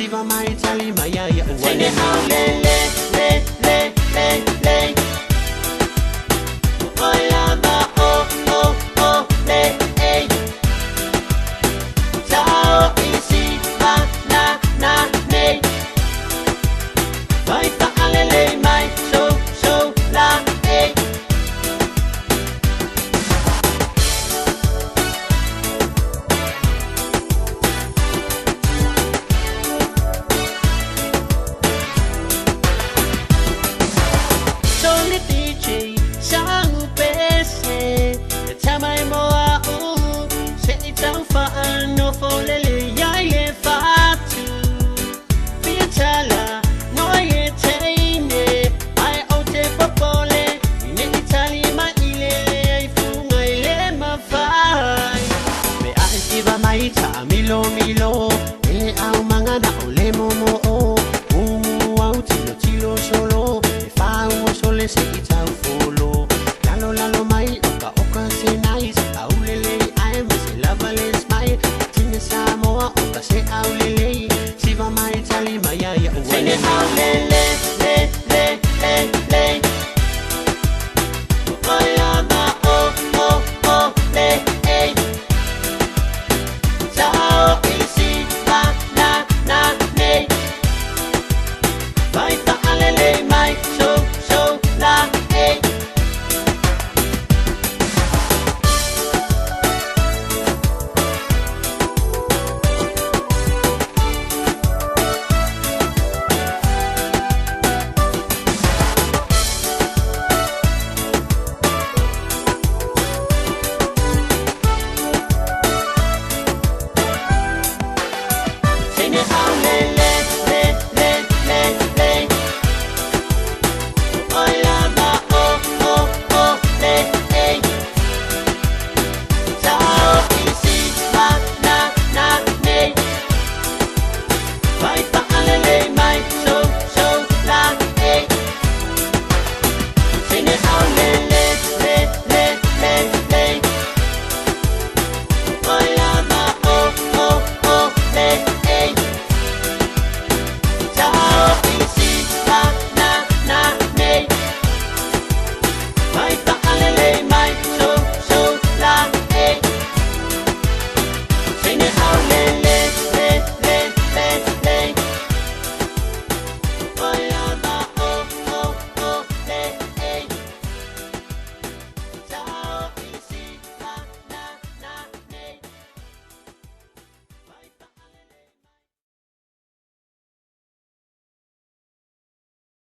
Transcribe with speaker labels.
Speaker 1: Siva mai tali mai ia ua le au le le le le le le. Oi lava o o o le e. Tao isi ma na na ne. Vai fa alele mai so so la e. Milo milo, ele au mangana o le momo o, umu au tilo tilo solo, e fa o sole se i tau folo. Lalo lalo mai oka oka se nice, au lele ai me se lava le smile, tine Samoa oka se au lele, siva mai tali mai ia ua le au le le le le le le. Oi lava o o o le e. Tao isi ma na na ne. Vai fa alele mai so so la e. Teine au le le le le le le. Oi lava o o o le e. Tao isi ma na na ne. Vai fa